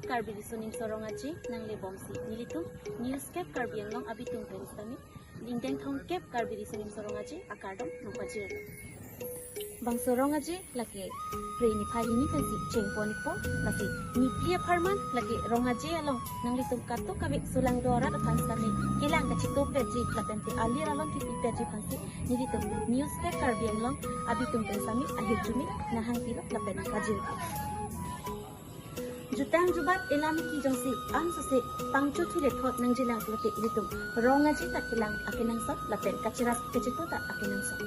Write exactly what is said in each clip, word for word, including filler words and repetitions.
Karbi Riso Nimso Rong Aje nanglebomsi nelitum News Kep Karbi Anglong abitung pen sitame ingdeng thomkep Karbi Riso Nimso Rong Aje akardom nangpajir. Bangso rong aje lake Phre niphai hini pensi chengpon-ikpo, lasi niphli apharman lake rong aje along nanglitum kadokave solangdo arat aphan sitame kelang kachitopetji lapente alir alon kipipetji aphansi nelitum News Kep Karbi Anglong abitung pen sitame ahirjume nanghangpilo lapen pajirpo. Jutang jubat elam ki jongsi ansose pangchot thule thot nangjilang pulote ilitum rong aje ta kelang akenangsot lapen kacherap kachito ta akenangsot.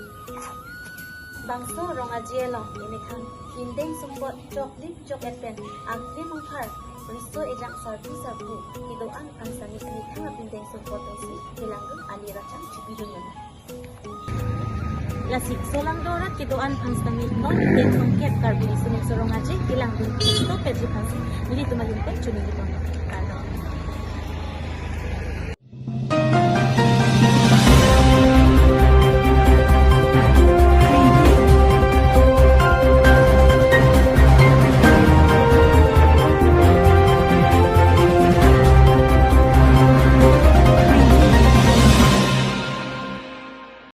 Bangso rong aje along emethang pindeng sumpot choklim chok-et pen angklim angphar riso ejang sarpi sarpo kedo-an aphan sitame emethang apindeng sumpot pensi kelangdun alir achang chipidun. Lasi solangdo arat kedo-an aphan sitame non ingdeng thomkep Karbi Riso Nimso Rong Aje kelangdun kachitopetji aphansi nelitum ahin pen choningri pon.